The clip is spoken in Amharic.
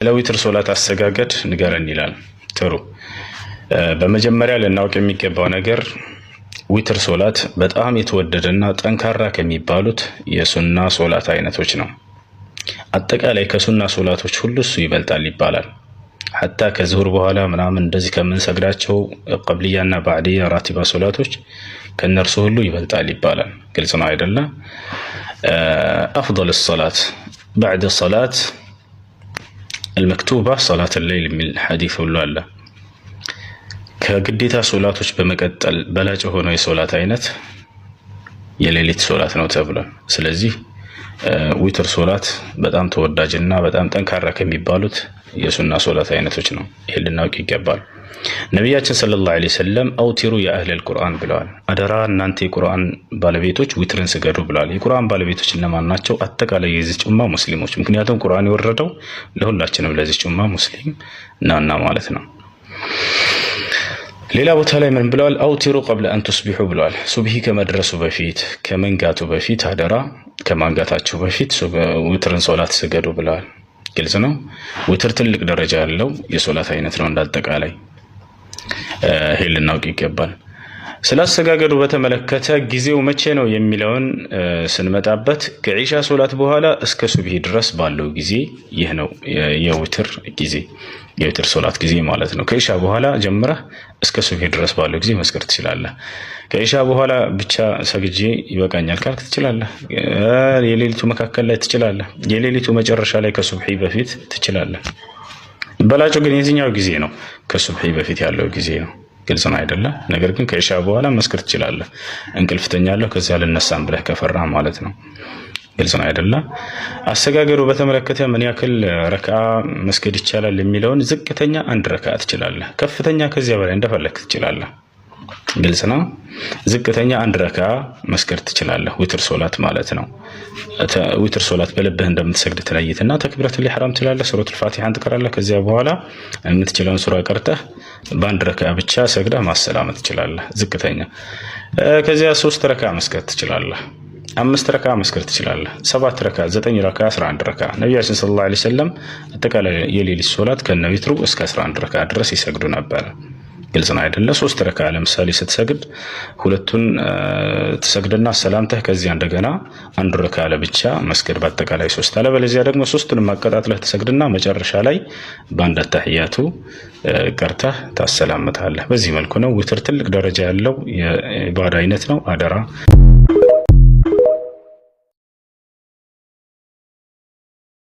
ስለ ዊትር ሶላት አሰጋገድ ንገረን ይላል። ጥሩ። በመጀመሪያ ልናውቅ የሚገባው ነገር ዊትር ሶላት በጣም የተወደደና ጠንካራ ከሚባሉት የሱና ሶላት አይነቶች ነው። አጠቃላይ ከሱና ሶላቶች ሁሉ እሱ ይበልጣል ይባላል። حتى ከዙሁር በኋላ ምናምን እንደዚህ ከምንሰግዳቸው ቀብልያና ባዕድያ ራቲባ ሶላቶች ከእነርሱ ሁሉ ይበልጣል ይባላል። ግልጽ ነው አይደለ? أفضل الصلاة بعد الصلاة المكتوبة صلاة الليل የሚል ሐዲስ ሁሉ አለ። ከግዴታ ሶላቶች በመቀጠል በላጭ የሆነው የሶላት አይነት የሌሊት ሶላት ነው ተብሏል። ስለዚህ ዊትር ሶላት በጣም ተወዳጅና በጣም ጠንካራ ከሚባሉት የሱና ሶላት አይነቶች ነው። ይህን ልናውቅ ይገባል። ነቢያችን صلى الله عليه وسلم أوتروا يا أهل القرآن ብለዋል። አደራ እናንተ የቁርአን ባለቤቶች ዊትርን ስገዱ ብለዋል። የቁርአን ባለቤቶች እነማን ናቸው? አጠቃላይ የዚች ኡማ ሙስሊሞች። ምክንያቱም ቁርአን የወረደው ለሁላችንም ለዚች ኡማ ሙስሊም ናና ማለት ነው። ሌላ ቦታ ላይ ምን ብለዋል? أوتروا قبل أن تصبحوا ብለዋል። ሱብሂ ከመድረሱ በፊት፣ ከመንጋቱ በፊት፣ አደራ ከማንጋታችሁ በፊት ዊትርን ሶላት ስገዱ ብለዋል። ግልጽ ነው። ዊትር ትልቅ ደረጃ ያለው የሶላት አይነት ነው። እንዳጠቃላይ ይሄን ልናውቅ ይገባል። ስለ አሰጋገዱ በተመለከተ ጊዜው መቼ ነው የሚለውን ስንመጣበት ከዒሻ ሶላት በኋላ እስከ ሱብሂ ድረስ ባለው ጊዜ፣ ይህ ነው የዊትር ጊዜ፣ የዊትር ሶላት ጊዜ ማለት ነው። ከዒሻ በኋላ ጀምረህ እስከ ሱብሂ ድረስ ባለው ጊዜ መስገድ ትችላለህ። ከዒሻ በኋላ ብቻ ሰግጄ ይበቃኛል ካልክ ትችላለህ። የሌሊቱ መካከል ላይ ትችላለህ። የሌሊቱ መጨረሻ ላይ ከሱብሂ በፊት ትችላለህ። በላጩ ግን የትኛው ጊዜ ነው? ከሱብሂ በፊት ያለው ጊዜ ነው። ግልጽ ነው አይደለ? ነገር ግን ከኢሻ በኋላ መስገድ ትችላለህ። እንቅልፍ ተኛለሁ ከዚያ አልነሳም ብለህ ከፈራህ ማለት ነው። ግልጽ ነው አይደለ? አሰጋገዱ በተመለከተ ምን ያክል ረክዓ መስገድ ይቻላል የሚለውን ዝቅተኛ አንድ ረክዓ ትችላለህ። ከፍተኛ ከዚያ በላይ እንደፈለክ ትችላለህ። ግልጽ ነው። ዝቅተኛ አንድ ረክዓ መስገድ ትችላለህ። ዊትር ሶላት ማለት ነው። ዊትር ሶላት በልብህ እንደምትሰግድ ትለይትና تكبيرة الإحرام ትላለህ። ሱረቱል ፋቲሓን ትቀራለህ። ከዚያ በኋላ የምትችለውን ሱራ ቀርተህ በአንድ ረክዓ ብቻ ሰግደህ ማሰላመት ትችላለህ። ዝቅተኛ። ከዚያ ሶስት ረክዓ መስገድ ትችላለህ። አምስት ረክዓ መስገድ ትችላለህ። ሰባት ረክዓ፣ 9 ረክዓ፣ 11 ረክዓ። ነቢያችን صلى الله عليه وسلم አጠቃላይ የሌሊት ሶላት ከነዊትሩ እስከ 11 ረክዓ ድረስ ይሰግዱ ነበረ። ግልጽ ነው አይደለ? ሶስት ረክዓ ለምሳሌ ስትሰግድ ሁለቱን ትሰግድና ሰላምተህ ከዚያ እንደገና አንዱ ረክዓ ለብቻ መስገድ፣ በአጠቃላይ ሶስት። አለበለዚያ ደግሞ ሶስቱንም አቀጣጥለህ ትሰግድና መጨረሻ ላይ በአንድ አታህያቱ ቀርተህ ታሰላምታለህ። በዚህ መልኩ ነው። ዊትር ትልቅ ደረጃ ያለው የኢባዳ አይነት ነው። አደራ።